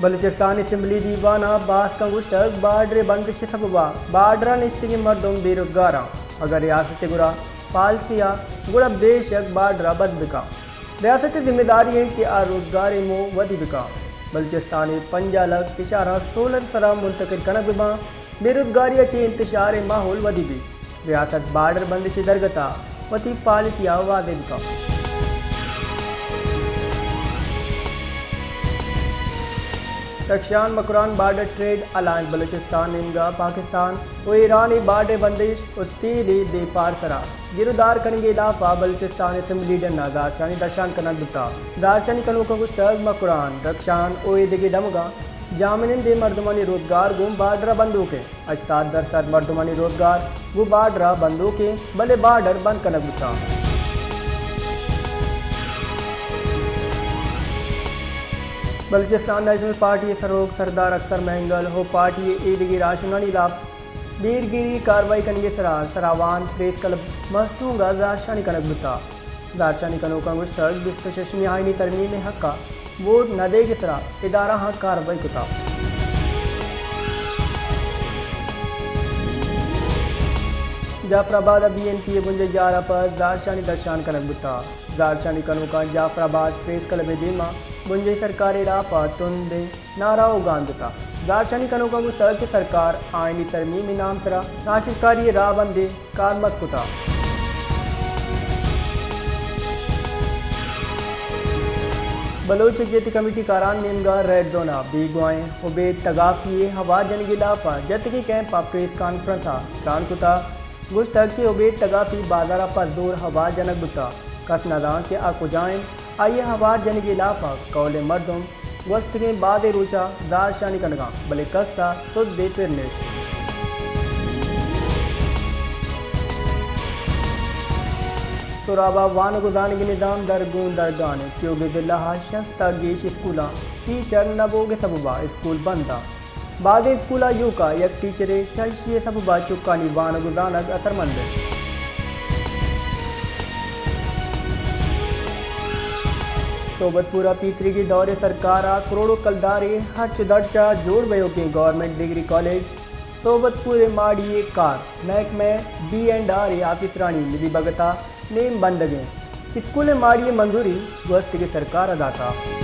بلوچستان اسمبلی دیوان ءَ باسکاں گوشتگ، بارڈر ءِ بندش ءِ سبب ءَ بارڈر ءَ نشتگیں مردم بے روزگار اَنت، اگاں ریاست ءِ گورا پالیسی ءَ گڑا بے شک بارڈر ءَ بند بہ کنت۔ ریاست ءِ ذمہ داری اِنت کہ آ روزگار ءِ موہ ودی بہ کنت۔ بلوچستان ءِ پنجاہ لکھ اشاراں سولر ءِ سرا منتقل کنگ بہ باں، بے روزگاری ءَ چہ انتشار ءِ ماحول ودی بیت۔ ریاست بارڈر بندش ءِ درگت ءَ وتی پالیسی ءَ واضح بہ کنت۔ Rakhshan Makran, border trade alliance Balochistan نیمگ ءَ پاکستان ءُ ایران ءِ بارڈر بندش ءُ تیل ءِ بیپار ءِ سرا گر ءُ دار کنگ ءِ ہلاپ ءَ بلوچستان اسمبلی ڈن ءَ زہرشانی درشان کنگ بوتگ۔ زہرشانی کنوکاں گوشتگ، مکران، رخشان ءُ اے دگہ دمگاں جاہمنند ءِ مردمانی روزگار گوں بارڈر ءَ بندوک اِنت۔ ہشتاد درسد مردمانی روزگار گوں بارڈر ءَ بندوک اِنت، بلے بارڈر بند کنگ بوتگ۔ بلوچستان نیشنل پارٹی ءِ سروک سردار اختر مینگل ءُ پارٹی ءِ ایدگہ راہشونانی ہلاپ بیرگیری کاروائی کنگ ءِ سرا سراوان پریس کلب مستونگ ءَ زہرشانی کنگ بوتگ۔ زہرشانی کنوکاں گوشتگ، بیست ءُ ششمی آئینی ترمیم ءِ حق ءَ ووٹ نہ دیگ ءِ سرا ادارہاں کاروائی کتگ۔ جعفر آباد ءَ بی این پی ءِ بنجاہی جار ءَ پد زہرشانی درشان کنگ بوتگ۔ زہرشانی کنوکاں جعفر آباد پریس کلب ءِ دیما بنجاہی سرکار ءِ ہلاپ ءَ تندیں نعرہ ءُ گاں دتگ۔ زہرشانی کنوکاں گوشتگ کہ سرکار آئینی ترمیم ءِ نام ءِ سرا ناشرکاری ءِ راہبند ءِ کارمرز کتگ۔ بلوچ یکجہتی کمیٹی کاران نیمگ ءَ ریڈ زون ءَ بیگواہیں عبید تگاپی ءِ ہوار جنگ ءِ ہلاپ ءَ جتگیں کیمپ ءَ پریس کانفرنس ءَ تران کتگ۔ گوشتگ کہ عبید تگاپی بازار ءَ پہ زور ہوار جنگ بوتگ، کس نہ زانت کہ آ کجا اِنت۔ آئی ءِ ہوار جنگ ءِ ہلاپ ءَ کہول ءِ مردم گوستگیں بازیں روچ ءَ زہرشانی کنگ ءَ اَنت، بلے کس ءَ سدے پر نیست۔ سوراب ءَ وانگ ءُ زانگ ءِ نظام در گوں درگان اِنت۔ تیوگیں ضلع ءَ شست ءَ گیش اسکولاں ٹیچر نہ بوگ ءِ سبب ءَ اسکول بند اَنت۔ بازیں اسکول ءَ ایوک ءَ یک ٹیچرے چہ ایشی ءِ سبب ءَ چکانی وانگ ءُ زانگ اثرمند اِنت۔ صحبت پور ءَ پیسریگیں دور ءِ سرکار ءَ کروڑ ءُ کلدارے ہرچ ءُ درچ ءَ جوڑ بئیوکیں گورنمنٹ ڈگری کالج صحبت پور ءِ ماڑی ءِ کار محکمہ بی اینڈ آر ءِ آفیسرانی ملی بھگت ءَ نیم بندگ اِنت۔ اسکول ءِ ماڑی ءِ منظوری گوستگیں سرکار ءَ داتگ۔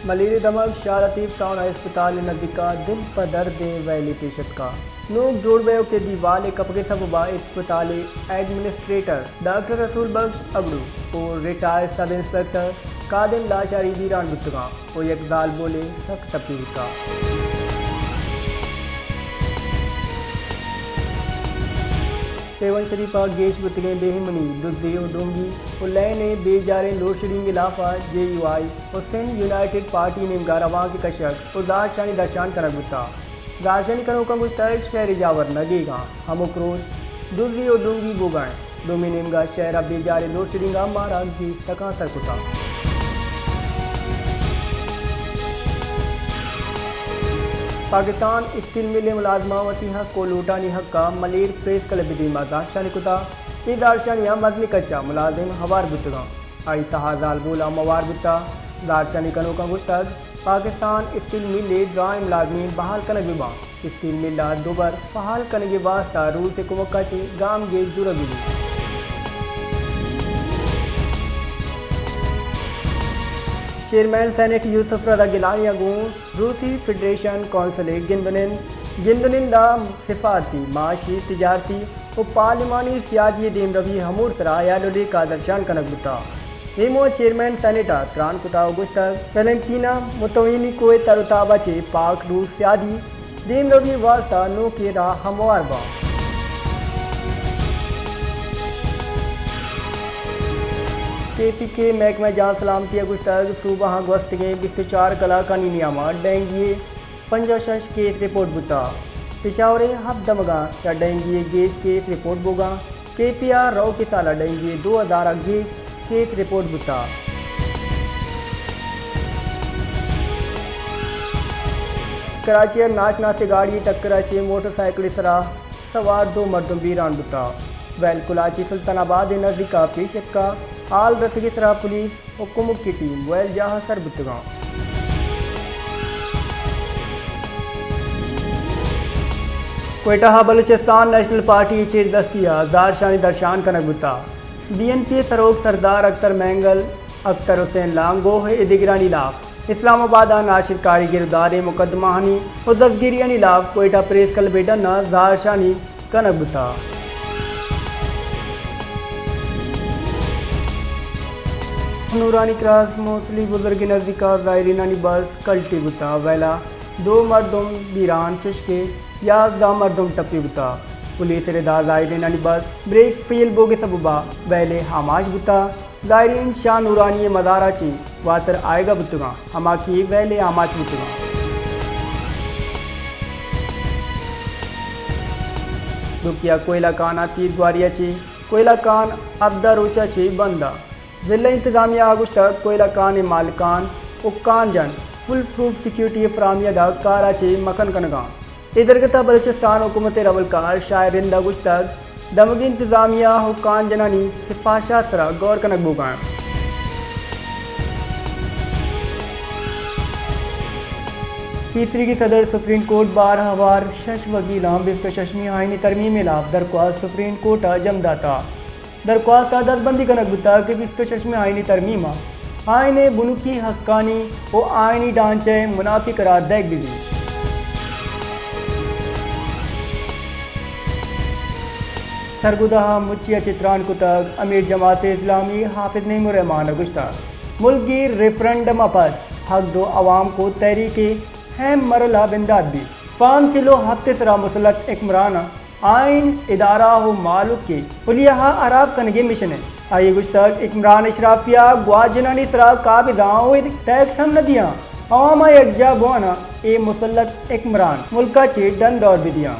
ملیر ءِ دمگ شاہ لطیف ٹاؤن ءِ ہسپتال ءِ نزیک ءَ دل پہ درد ءِ ویلے پیش اتکگ۔ نوک جوڑ بئیوکیں دیوال ءِ کپگ ءِ سبب ءَ ہسپتال ءِ ایڈمنسٹریٹر ڈاکٹر رسول بخش ابڑو ءُ ریٹائرڈ سب انسپکٹر قادم لاشاری بیران بوتگ اَنت۔ ءُ یک زالبولے سک ٹپی بوتگ۔ سیون شریف ءَ گیش بوتگیں بے ایمنی، دزی ءُ ڈونگی ءُ لین ءِ بے جاریں لوڈشیڈنگ ءِ ہلاپ ءَ جے یو آئی ءُ سندھ یونائیٹڈ پارٹی نیمگ ءَ روانک کشگ ءُ زہرشانی درشان کنگ بوتگ۔ زہرشانی کنوکاں گوشتگ، شہر ءِ جاور نگیگ اَنت، ہمک روچ دزی ءُ ڈونگی بوگ ءَ اِنت۔ دومی نیمگ ءَ شہر ءَ بے جاریں لوڈشیڈنگ ءَ مارا گیش تکانسر کتگ۔ پاکستان اسٹیل مل ءِ ملازماں وتی حق ءُ لوٹانی حق ءَ ملیر پریس کلب ءِ دیما زہرشانی کتگ۔ اے زہرشانی ءَ مزنیں کچ ءَ ملازم ہوار بوتگ اَنت۔ آئی تہا زالبول ہم ہوار بوتگ۔ زہرشانی کنوکاں گوشتگ، پاکستان اسٹیل مل ءِ درائیں ملازمین بحال کنگ بہ باں۔ اسٹیل مل ءَ دوبر فعال کنگ ءِ واستہ روس ءِ کمک ءَ چہ گامگیج زورگ بہ بیت۔ چیئرمین سینیٹ یوسف رضا گیلانی ءَ گوں روسی فیڈریشن کونسل ءِ گند ءُ نند، گند ءُ نند ءَ سفارتی، معاشی، تجارتی ءُ پارلیمانی سیادی ءِ دیمروی ءِ امور ءِ سرا ہیال ءُ لیکہ درشان کنگ بوتگ۔ اے موہ ءَ چیئرمین سینیٹ ءَ تران کتگ ءُ گوشتگ، ویلنٹینا موتوینیکو ءِ تر ءُ تاب ءَ چہ پاک روس سیادی دیمروی ءِ واستہ نوکیں راہ ہموار باں۔ کے پی کے محکمہ جان سلامتی ءَ گوشتگ، صوبہ ءَ گوستگیں بیست ءُ چار کلاکانی نیام ءَ ڈینگی ءِ پنجاہ ءُ شش کیس رپورٹ بوتگ۔ پشاور ءِ ہپت دمگاں چہ ڈینگی ءِ گیش کیس رپورٹ بوگاں۔ کے پی ءَ روکیں سال ءَ ڈینگی ءِ دو ہزار ءَ گیش کیس رپورٹ بوتگ۔ کراچی ءَ ناشناسیں گاڑی ءِ ٹکر ءَ چہ موٹر سائیکل ءِ سرا سوار دو مردم بیران بوتگ۔ ویل کلاچی سلطان آباد ءِ نزیک ءَ پیش اتکگ۔ حال رسگ ءِ سرا پولیس و کمک ءِ ٹیم ویل جاہ ءَ سر بوتگاں۔ کوئٹہ ءَ بلوچستان نیشنل پارٹی ءِ چیر دستی ءَ زہرشانی درشان کنگ بوتگ۔ بی این پی ءِ سروک سردار اختر مینگل، اختر حسین لانگوہ ءُ دگرانی لاپ اسلام آباد ءَ ناشرکاری گروداریں مقدمہانی و دزگیریانی لاپ کوئٹہ پریس کلب ءِ ڈن ءَ زہرشانی کنگ بوتگ۔ نورانی کراس موسلی بزرگ ءِ نزیک ءَ زائرینانی بس کلٹی بوتگ، ویل ءَ دو مردم بیران چشکہ یازدہ مردم ٹپی بوتگ۔ پولیس ءِ رد ءَ زائرینانی بس بریک فیل بوگ ءِ سبب ءَ ویل ءَ آماچ بوتگ۔ زائرین شاہ نورانی ءِ مزار ءَ چہ واتر آیگ ءَ بوتگاں، ہما کہ ویل ءَ آماچ بوتگاں۔ دوکی ءَ کوئلہ کان ءَ تیر گواری ءَ چہ کوئلہ کان ہبدہ روچ ءَ چہ بند ءَ۔ ضلع انتظامیہ ءَ گوشتگ، کوئلہ کان ءِ مالکان و کان جن فول پروف سیکورٹی ءِ فراہمی ءَ داں کار ءَ چہ مکن کنگ ءَ اَنت۔ اے درگت ءَ بلوچستان حکومت ءِ رولکار شاہ رند ءَ گوشتگ، دمگی انتظامیہ و کان جنانی کفاشات ءِ سرا گور کنگ بوگ ءَ اِنت۔ پیسریگیں صدر سپریم کورٹ بارہ ہوار شش وکیلاں بیست و ششمی آئینی ترمیم ءِ ہلاپ درخواست سپریم کورٹ ءَ جم داتگ۔ درخواست ءَ دزبندی کنگ بوتگ کہ بیست و ششمی آئینی ترمیم ءَ آئین ءِ بنکی حقانی و آئینی ڈھانچہ ءِ منافی قرار دئیگ بہ بیت۔ سرگودھا ءَ مچی ءَ چہ تران کتگ۔ امیر جماعت اسلامی حافظ نعیم الرحمان ءَ گوشتگ، ملک گیر ریفرنڈم ءَ پد حق دو عوام کو تحریک ءِ اہم مرحلہ بندات بیت۔ فارم چل و ہپت ءِ سرا مسلط حکمران ءِ آئین، ادارہ و مہلوک ءِ حلیہ ءَ ہراب کنگ ءِ مشن اِنت۔ آئی ءَ گوشتگ، حکمران اشرافیہ گوات جنانی سرا قابض آں و ٹیکس ہم نہ دیاں۔ عوام ءَ یکجاہ بوان ءَ اے مسلط حکمران ملک ءَ چہ ڈن دور بہ دیاں۔